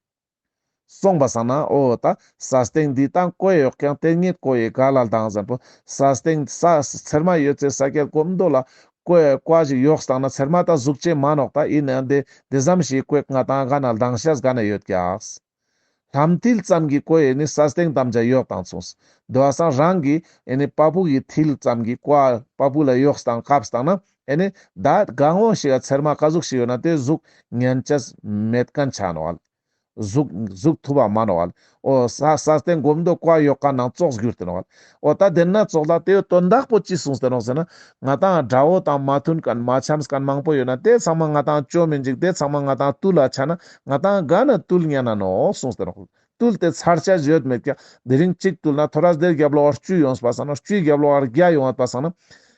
སོང་པ་སང་ན་འོ་ད་ས་སྟེང་འདི་དག་བཀོད་ཡོད་ཀྱང་། དེ་སྙེད་བཀོད་ཡས་ག་ལ་ལྡང་ཟེར་ན་པོ་ས་སྟེང་ས་ཚེར་མ་ཡོད་ཚེ་ས་ཀྱད་གོམ་དོ་ལ་ཀོ་ཀོ་ཞིག་གཡོགས་བཏང་ན་ཚེར་མ་ད་ཟུག་ཅེས་མ་ནོག་ད་ཨིན་ན་དེ་དེ་ཙམ་ཞིག་ཀོ་ང་ཏང་ག་ན་ལྡང་ཤེས་ག་ན་ཡོད་ཀྱག་ལྷམ་མཐིལ་ཙམ་གྱིས་བཀོད་ཡས་ནི། ས་སྟེང་ཐམས་ཅད་གཡོགས་དང་མཚུངས། དོ་བ་སང་རང་གི་ཨེ་ནི་པ་པུ་གི་མཐིལ་ཙམ་གྱིས་ཀོ་པ་པུ་ལ་གཡོགས་བཏང་བཀབ་བཏང་ན་ཨེ་ནི་ད་གང་བོ་ཞིག་ག་ཚེར་མ་ག་ཟུག་ཞིག་ཡོད་ན་དེ་ཟུག་ཉན་ཅེས་མེད་མཁན་ཆ་ནོག་ལེ། ཟུག་ཟུག་ཐུབ་བ་མ་ནོག་ལེ། འོ་ས་ས་སྟེང་གོམ་དོ་ཀོ་གཡོགས་མཁན་ནང་ཙོགས་གྱུར་ཏེ་ནོག་ལེ། འོ་ད་དེ་ན་ཙོགས་ལ་དེའི་དོན་དག་པོ་ཅི་གསུངས་ཏེ་ནོག་ཟེར་ན། ང་ཏང་དགྲ་བོ་དང་མ་མཐུན་མཁན་མ་འཆམས་མཁན་མང་པོ་ཡོད་ན་དེ་ཚང་མ་ང་ཏང་བཅོམ་ཨིན་ཅིག་དེ་ཚང་མ་ང་ཏང་བཏུལ་ལ་ཆ་ན་ང་ཏང་ག་ན་བཏུལ་ཉན་ན་ནོག་གསུངས་ཏེ་ནོག་ལེ། བཏུལ་ཏེ་ཚར་ཆ་ཡོད་མེད་ཀྱག་དེ་རིང་གཅིག་བཏུལ་ན་ཐོ་རས་དེ་རྒྱབ་ལོགས་བཅུ་ཡོངས་པ་སང་ན་བཅུའི་རྒྱབ་ལོགས་བརྒྱ་ཡོང་བ་སང་ན།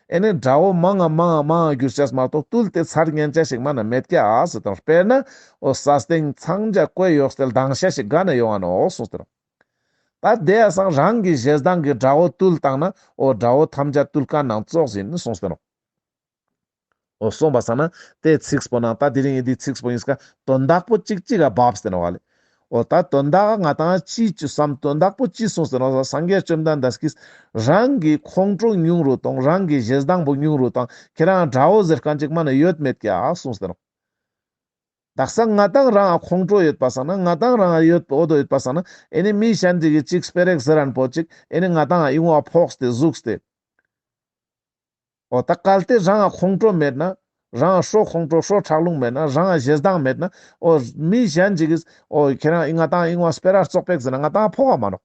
ཨེ་ནི་དགྲ་བོ་མང་ང་མང་ང་མང་ང་གྱུར་ཆ་མ་གཏོགས་བཏུལ་ཏེ་ཚར་ཉན་ཆ་ཞིག་མ་ན་མེད་ཀྱག་ཟེར་དང་། དཔེར་ན་འོ་ས་སྟེང་ཚང་ཇ་ཀོ་གཡོགས་ཏེ་ལྡང་ཤ་ཞིག་ག་ན་ཡོང་ང་ནོག་གསུངས་ཏེ་ནོག་ད་དེ་ཡ་སང་རང་གི་ཞེ་སྡང་གི་དགྲ་བོ་བཏུལ་བཏང་ན་འོ་དགྲ་བོ་ཐམས་ཅད་བཏུལ་མཁན་ནང་ཙོགས་ཡིན་གསུངས་ཏེ་ནོག་འོ་གསུངས་པ་སང་ན་དེ་ཚིགས་པོ་ནང་ད་དེ་རིང་ཡི་དེ་ཚིགས་པོ་ཡིན་སྐ་དོན་དག་པོ་གཅིག་གཅིག་ག་བབས་ཏེ་ནོག་ལེ། འོ་ད་དོན་དག་ང་ཏང་ཅི་ཅི་བསམ་དོན་དག་པོ་ཅི་གསུངས་ཏེ་ནོག་སངས་རྒྱས་བཅོམ་ལྡན་འདས་ཀྱིས་རང་གི་ཁོང་ཁྲོ་ཉུང་རུ་གཏོང་རང་གི་ཞེ་སྡང་པོ་ཉུང་རུ་བཏང་ཁྱེད་རང་དགྲ་བོ་ཟེར་མཁན་ཅིག་མ་ན་ཡོད་མེད་ཀྱག་གསུངས་ཏེ་ནོག་དག་ས་ང་ཏང་རང་ཁོང་ཁྲོ་ཡོད་པ་སང་ན་ང་ཏང་རང་ཡོད་པ་འོ་དོ་ཡོད་པ་སང་ན་ཨེ་ནི་མི་གཞན་ཅིག་གི་ཅིག་སྤེ་ར་ཟེར་རན་པོ་ཅིག་ཨེ་ནི་ང་ཏང་ཨི་ངོ་ཕོགས་ཏེ་ཟུགས་ཏེ། འོ་ད་གལ་ཏེ་རང་ཁོང་ཁྲོ་མེད་ན་རང་ཤོ་ཁོང་ཁྲོ་ཤོ་ཁྲག་རླུང་མེད་ན་རང་ཞེ་སྡང་མེད་ན་འོ་མི་གཞན་ཅིག་གིས་འོ་ཁྱེད་རང་ང་ཏང་ཨི་ངོ་སྤེ་ར་བཙོག་པེག་ཟེར་ན་ང་ཏང་ཕོག་ག་མ་ནོག་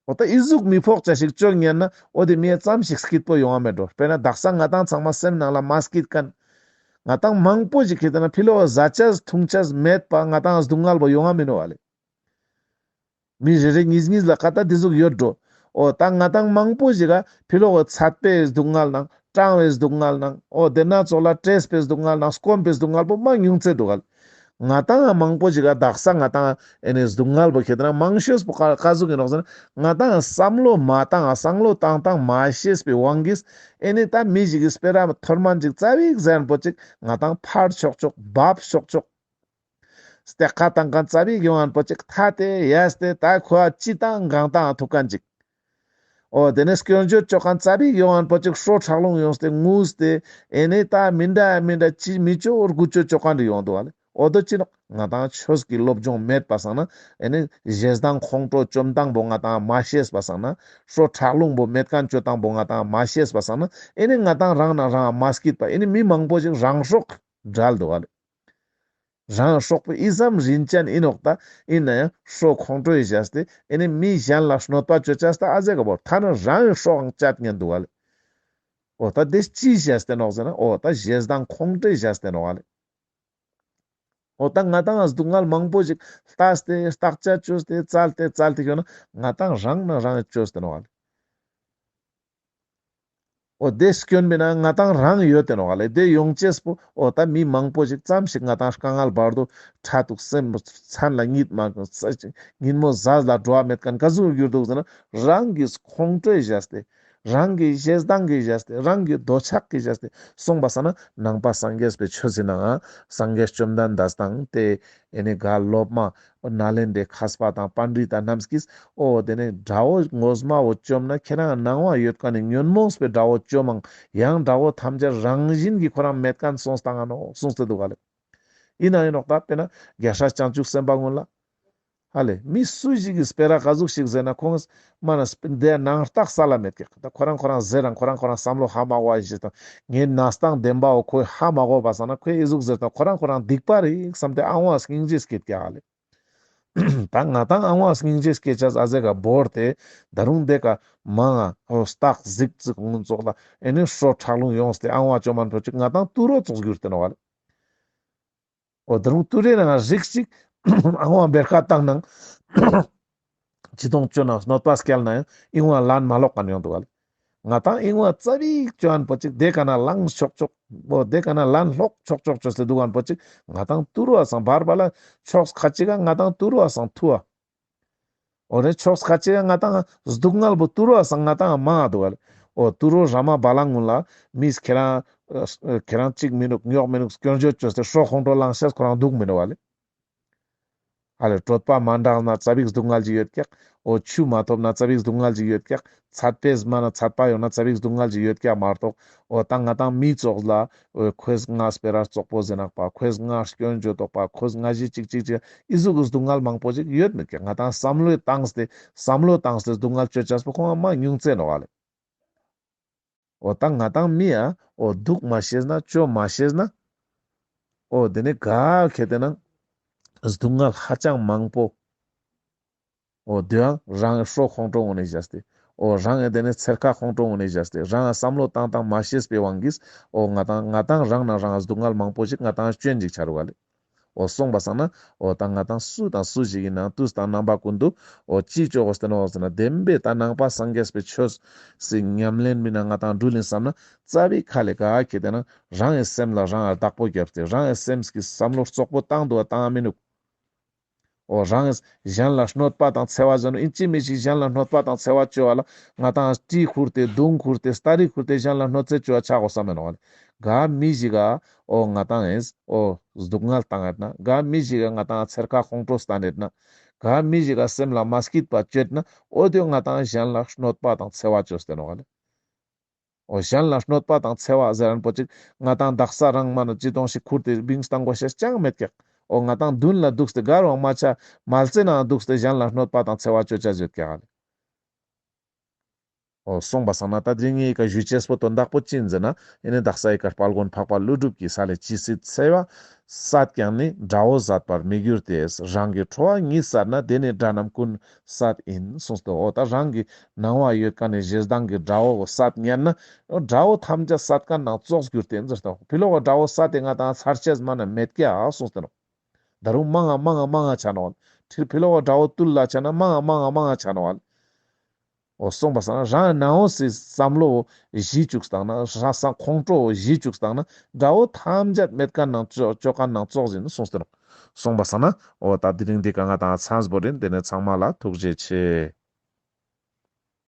འོ་ད་ཨི་ཟུག་མི་ཕོག་ཅ་ཞིག་བཅོ་ཉན་ན་འོ་དེ་མི་ཙམ་ཞིག་སྐྱིད་པོ་ཡོང་ང་མེད་འགྲོ། དཔེར་ན་དག་ས་ང་ཏང་ཚང་མ་སེམས་ནང་ལ་མ་སྐྱིད་མཁན། ང་ཏང་མང་པོ་ཞིག་ཁེ་ཏེ་ན་ཕི་ལོག་ཟ་ཆས་འཐུང་ཆས་མེད་པ་ང་ཏང་སྡུག་བསྔལ་པོ་ཡོང་ང་མིན་ནོག་ལེ། མི་རེ་རེ་གཉིས་གཉིས་ལ་ཁ་ཏ་དེ་ཟུག་ཡོད་འགྲོ། འོ་ད་ང་ཏང་མང་པོ་ཞིག་ག་ཕི་ལོག་གི་ཚད་པའི་སྡུག་བསྔལ་ནང་གྲང་བའི་སྡུག་བསྔལ་ནང་འོ་དེ་ན་ཚོགས་ལ་བཀྲེས་པའི་སྡུག་བསྔལ་ནང་སྐོམ་པའི་སྡུག་བསྔལ་པོ་མ་ཉུང་ཚེ་འདུག་ག་ལེ། ང་ཏང་མང་པོ་ཞིག་ག་དག་ས་ང་ཏང་ཨེ་ནི་སྡུག་བསྔལ་པོ་ཁེ་ཏེ་ན་མང་ཤོས་པོ་ཀ་ཀ་ཟུག་ཡིན་ནོག་ཟེར་ན་ང་ཏང་བསམ་བློ་མ་བཏང་བསམ་བློ་བཏང་བཏང་མ་ཤེས་པའི་དབང་གིས་ཨེ་ནི་ད་མི་ཞིག་གི་སྤེ་ར་མཐོ་དམན་ཅིག་ཙ་པིག་ཟེར་རན་པོ་ཅིག་ང་ཏང་ཕར་ཆོག་ཆོག་བབ་ཆོག་ཆོག་སྟེ་ཁ་བཏང་མཁན་ཙ་པིག་ཡོང་ངན་པོ་ཅིག་ཐ་དེ་ཡས་ཏེ་ད་ཁོ་ཅི་བཏང་གང་བཏང་ཐུག་མཁན་ཅིག་འོ་དེ་ནས་སྐྱོན་བརྗོད་ཅོ་མཁན་ཙ་པིག་ཡོང་ངན་པོ་ཅིག་ཧྲོ་ཁྲག་རླུང་ཡོངས་ཏེ་ངུས་ཏེ་ཨེ་ནི་ད་མི་འདྲ་མི་འདྲ་ཅི་མི་ཅོ་འོར་དགུ་ཅོ་ཅོ་མཁན་རེ་ཡོང་འདུག་ག་ལེ། འོ་དོ་ཅི་ནོག་ང་ཏང་ཆོས་ཀྱི་སློབ་སྦྱོང་མེད་པ་སང་ན་ཨེ་ནི་ཞེ་སྡང་ཁོང་ཁྲོ་བཅོམ་སྟངས་པོ་ང་ཏང་མ་ཤེས་པ་སང་ན་ཧྲོ་ཁྲག་རླུང་པོ་མེད་མཁན་ཅོ་སྟངས་པོ་ང་ཏང་མ་ཤེས་པ་སང་ན་ཨེ་ནི་ང་ཏང་རང་ན་རང་མ་སྐྱིད་པ་ཨེ་ནི་མི་མང་པོ་ཞིག་རང་སྲོག་བྲལ་འདུག་ག་ལེ། རང་སྲོག་པོ་ཨི་ཙམ་རིན་ཅན་ཨིན་ནོག་ད། ཨིན་ན་ཡང་ཧྲོ་ཁོང་ཁྲོ་ཡི་བཞག་སྟེ་ཨེ་ནི་མི་གཞན་ལ་གནོད་པ་ཅོ་ཅས་ད་ཨ་ཟེ་ག་བོར་ཐ་ན་རང་གི་སྲོག་ཡང་བཅད་ཉན་འདུག་ག་ལེ། འོ་ད་དེ་ཅི་བཞག་སྟེ་ནོག་ཟེར་ན་འོ་ད་ཞེ་སྡང་ཁོང་ཁྲོ་བཞག་སྟེ་ནོག་ག་ལེ། འོ་ད་ང་ཏང་སྡུག་བསྔལ་མང་པོ་ཞིག་ལྟས་ཏེ་བརྟག་དཔྱད་ཅོས་ཏེ་བཙལ་ཏེ་བཙལ་ཏེ་ཡོད་ན་ང་ཏང་རང་ན་རང་ཅོས་ཏེ་ནོག་ག་ལེ། འོ་དེ་སྐྱོན་མེད་ན་ང་ཏང་རང་ཡོད་དེ་ནོག་ག་ལེ། དེ་ཡོང་ཅེས་པོ་འོ་ད་མི་མང་པོ་ཞིག་ཙམ་ཞིག་ང་ཏང་དཀའ་ངལ་བར་དུ་ཕྲ་ཐུག་སེམས་མཚན་ལ་གཉིད་མ་ཉིན་མོ་ཟ་ལ་འགྲོ་བ་མེད་མཁན་ག་ཟུག་གྱུར་འདུག་ཟེར་ན་རང་གི་ཁོང་ཁྲོས་བཞག་སྟེ་རང་གི་ཞེ་སྡང་གིས་བཞག་སྟེ་རང་གི་འདོད་ཆགས་ཀྱིས་བཞག་སྟེ་སོང་པ་སང་ན་ནང་པ་སངས་རྒྱས་པའི་ཆོས་ཟེར་ནའང་སངས་རྒྱས་བཅོམ་ལྡན་འདས་དང་དེ་ཨེ་ནི་ག་སློབ་མ་ནཱ་ལེནྡྲའི་མཁས་པ་དང་པཎྜི་ཏ་རྣམས་ཀྱིས་འོ་དེ་ནས་དགྲ་བོ་ངོ་མ་བོ་བཅོམ་ན་ཁྱེད་རང་ནང་བ་ཡོད་མཁན་ནི་ཉོན་མོངས་པའི་དགྲ་བོ་བཅོམ་མང་ཡང་དགྲ་བོ་ཐམས་ཅད་རང་བཞིན་གྱིས་ཁོ་རང་མེད་མཁན་སོང་སྟངས་ཨ་ནོག་གསུངས་ཏེ་འདུག་ག་ལེ། ཡིན་ན་ཡིན་ནོག་ད་དཔེར་ན་རྒྱལ་སྲས་བྱང་ཆུབ་སེམས་དཔའ་ཀུན་ལ་ཧ་ལེ་མི་སུ་ཞིག་གིས་སྤེ་ར་ག་ཟུག་ཞིག་ཟེར་ན་ཁོང་མ་ན་དེ་ནང་རྟགས་ས་ལ་མེད་ཀྱག་ད་ཁོ་རང་ཁོ་རང་ཟེར་རང་ཁོ་རང་ཁོ་རང་བསམ་བློ་ཧ་མ་གོ་བ་ཞིག་དང་ངའི་ན་སྟངས་བདེན་པའོ་ཁོས་ཧ་མ་གོ་བ་སང་ན་ཁོས་ཨི་ཟུག་ཟེར་དང་ཁོ་རང་ཁོ་རང་སྡིག་པ་རེད་བསམ་སྟེ་ཨང་བ་སྙིང་རྗེ་སྐྱེད་ཀྱག་ཧ་ལེ། ད་ང་ཏང་ཨང་བ་སྙིང་རྗེ་སྐྱེ་ཆ་ཨ་ཟེ་ག་བོར་ཏེ་ད་རུང་དེ་ཀ་མང་ང་འོ་སྟག་གཟིག་གཟིག་ངུན་ཙོགས་ལ་ཨེ་ནི་ཧྲོ་ཁྲག་རླུང་ཡོངས་ཏེ་ཨང་བ་བཅོམ་མན་པོ་ཅིག་ང་ཏང་ཏུ་རོ་ཙོགས་གྱུར་ཏེ་ནོག་ག་ལེ། འོ་ད་རུང་ཏུ་རེ་ནང་རིགས་ཅིག་ཨང་བ་བེར་ཁ་བཏང་ནང་ཅི་དོང་ཅོ་ནང་གནོད་པ་སྐྱལ་ན་ཡང་ཨིང་བ་ལན་མ་ལོག་ག་ཡོང་འདུག་ག་ལེ། ང་ཏང་ཨིང་བ་ཙ་པིག་ཅོ་ཨན་པོ་ཅིག་དེ་ཀ་ན་ལངས་ཆོག་ཆོག་འོ་དེ་ཀ་ན་ལན་ལོག་ཆོག་ཆོག་ཅོས་ཏེ་འདུག་ཨན་པོ་ཅིག་ང་ཏང་ཏུ་རོ་བ་སང་བར་བ་ལ་ཕྱོགས་ཁ་ཅིག་ག་ང་ཏང་ཏུ་རོ་བ་སང་ཐུ་བ། འོ་རེ་ཕྱོགས་ཁ་ཅིག་ག་ང་ཏང་སྡུག་བསྔལ་པོ་ཏུ་རོ་བ་སང་ང་ཏང་མང་ང་འདུག་ག་ལེ། འོ་ཏུ་རོ་ར་མ་བ་ལང་ངུན་ལ་མིས་ཁྱེད་རང་ཁྱེད་རང་གཅིག་མི་ནུག་ཉོག་མི་ནུག་སྐྱོན་བརྗོད་ཅོས་ཏེ་ཧྲོ་ཁོང་ཁྲོ་ལངས་ཤེས་ཁོ་རང་འདུག་མི་ནུག་ག་ལེ། ཨ་ལེ་གྲོད་པ་མ་འགྲངས་ན་ཙ་པིག་སྡུག་བསྔལ་ཅིག་ཡོད་ཀྱག་འོ་ཆུ་མ་ཐོབ་ན་ཙ་པིག་སྡུག་བསྔལ་ཅིག་ཡོད་ཀྱག་ཚད་པའི་མ་ན་ཚད་པ་ཡོང་ན་ཙ་པིག་སྡུག་བསྔལ་ཅིག་ཡོད་ཀྱག་མ་གཏོགས་འོ་ད་ང་ཏང་མི་ཙོགས་ལ་འོ་ཁོས་ང་སྤེ་ར་བཙོག་པོ་ཟེར་ནག་པ་ཁོས་ང་སྐྱོན་བརྗོད་དོག་པ་ཁོས་ང་ཞི་ཅིག་ཅིག་ཅིག་ཨི་ཟུག་གི་སྡུག་བསྔལ་མང་པོ་ཅིག་ཡོད་མེད་ཀྱག་ང་ཏང་བསམ་བློ་བཏང་སྟེ་བསམ་བློ་བཏང་སྟེ་སྡུག་བསྔལ་ཅོ་ཅས་པོ་ཁོང་མ་ཉུང་ཙེ་ནོག་ག་ལེ། འོ་ད་ང་ཏང་མི་ཡ་འོ་འདུག་མ་ཤེས་ན་ཅོ་མ་ཤེས་ན་འོ་དེ་ནི་ག་ཁེ་ཏེ་ན་སྡུག་བསྔལ་ཧ་ཅང་མང་པོ་འོ་དེའང་རང་ཧྲོ་ཁོང་ཁྲོ་ངོ་ནས་བཞག་སྟེ་འོ་རང་ཨེ་དེ་ནི་ཚེར་ཁ་ཁོང་ཁྲོ་ངོ་ནས་བཞག་སྟེ་རང་བསམ་བློ་བཏང་བཏང་མ་ཤེས་པའི་དབང་གིས་འོ་ང་ཏང་ང་ཏང་རང་ན་རང་སྡུག་བསྔལ་མང་པོ་ཞིག་ང་ཏང་སྐྱོན་ཅིག་ཆ་རུག་ག་ལེ། འོ་སོང་པ་སང་ན་འོ་ད་ང་ཏང་སུ་དང་སུ་ཞིག་ཡིན་ནའང་དུས་དང་རྣམ་པ་ཀུན་ཏུ་འོ་ཅི་ཅོ་དགོས་ཏེ་ནོག་ཟེར་ན་བདེན་པའི་ད་ནང་པ་སངས་རྒྱས་པའི་ཆོས་སི་ཉམས་ལེན་མི་ན་ང་ཏང་འགྲུལ་ཡིན་བསམ་ན་རྩ་བའི་ཁ་ལས་ག་ཁེ་ཏེ་ན་རང་གི་སེམས་ལ་རང་ལ་བདག་པོ་བརྒྱབ་སྟེ་རང་གི་སེམས་ཀྱི་བསམ་བློ་རྩོག་པོ་བཏང་འདུག་བ་བཏང་མི་ནུག་འོ་རང་གཞན་ལ་གནོད་པ་དང་འཚེ་བ་ཟེར་ནོག། ཨིན་ཅི་མི་ཞིག་གཞན་ལ་གནོད་པ་དང་འཚེ་བ་ཅོ་བ་ལ་ང་ཏང་གྲི་ཁུར་ཏེ་མདུང་ཁུར་ཏེ་སྟ་རི་ཁུར་ཏེ་གཞན་ལ་གནོད་འཚེ་ཅོ་བ་ཆ་གོས་ས་མེན་ནོག་ལེ། ག་མི་ཞིག་ག་འོ་ང་ཏང་ཨིན་འོ་སྡུག་བསྔལ་བཏང་ཡོད་ན། ག་མི་ཞིག་ག་ང་ཏང་ཚེར་ཁ་ཁོང་ཁྲོ་སྟན་ཡོད་ན། ག་མི་ཞིག་ག་སེམས་ལ་མ་སྐྱིད་པ་ཅོ་ཡོད་ན། འོ་དེ་ང་ཏང་གཞན་ལ་གནོད་པ་དང་འཚེ་བ་ཅོས་ཏེ་ནོག་ལེ། འོ་གཞན་ལ་གནོད་པ་དང་འཚེ་བ་ཟེར་མཁན་པོ་ཅིག་ང་ཏང་དག་ས་རང་མ་ན་ཅི་དོང་ཞིག་ཁུར་ཏེ་བིང་སྟན་གོས་ཤེས་ཅང་མེད་ཀྱག། འོ་ང་ཏང་མདུན་ལ་འདུག་སྟེ་གར་བའང་མ་ཆ་མལ་ཆེ་ན་འདུག་སྟེ་གཞན་ལ་གནོད་པ་དང་འཚེ་བ་ཅོ་ཅེས་ཡོད་ཀྱག་ལེ། འོ་སོང་པ་སང་ན་ད་དེ་རིང་ངའི་ཀ་ཞུ་ཅེས་པོ་དོན་དག་པོ་ཅི་ཨིན་ཟེར་ན། ཨེ་ནི་དག་ས་ཨི་ཀ་དཔལ་མགོན་འཕགས་པ་ཀླུ་སྒྲུབ་ཀྱིས་ས་ལེ་ཇི་སྲིད་འཚེ་བ་བསད་ཀྱང་ནི། དགྲ་བོ་བསད་པར་མི་འགྱུར་ཏེ། རང་གི་ཁྲོ་བ་ཉིད་བསད་ན། དེ་ནི་དགྲ་རྣམས་ཀུན་བསད་ཡིན་གསུངས་ཏེ། འོ་ད་རང་གི་ནང་བ་ཡོད་མཁན་ནི་ཞེ་སྡང་གི་དགྲ་བོ་བསད་ཉན་ན་དགྲ་བོ་ཐམས་ཅད་བསད་མཁན་ནང་ཙོགས་འགྱུར་ཏེ་ཡིན་ཟེར་ཏེ། ཕི་ལོག་གི་དགྲ་བོ་བསད་དེ་ང་ཏང་ཚར་ཅེས་མ་ན་མེད་ཀྱག་གསུངས་ཏེ་ནོག། ད་རུང་མང་ང་མང་ང་མང་ང་ཆ་ནོག། ཕི་ཕི་ལོག་གི་དགྲ་བོ་བཏུལ་ལ་ཆ་ན་མང་ང་མང་ང་མང་ང་ཆ་ནོག། འོ་སོང་པ་སང་ན་རང་ནང་འོ་སི་བསམ་བློ་ཞི་བཅུག་སྟངས་ན་རང་སང་ཁོང་ཁྲོ་ཞི་བཅུག་སྟངས་ན་དགྲ་བོ་ཐམས་ཅད་མེད་མཁན་ནང་ཅོ་ཅོ་མཁན་ནང་ཙོགས་ཡིན་གསུངས་ཏེ་ནོག། སོང་པ་སང་ན་འོ་ད་དེ་རིང་འདི་ཀ་ང་ཏང་ཚང་པོ་ཨིན། དེ་ནས་ཚང་མ་ལ་ཐུགས་རྗེ་ཆེ།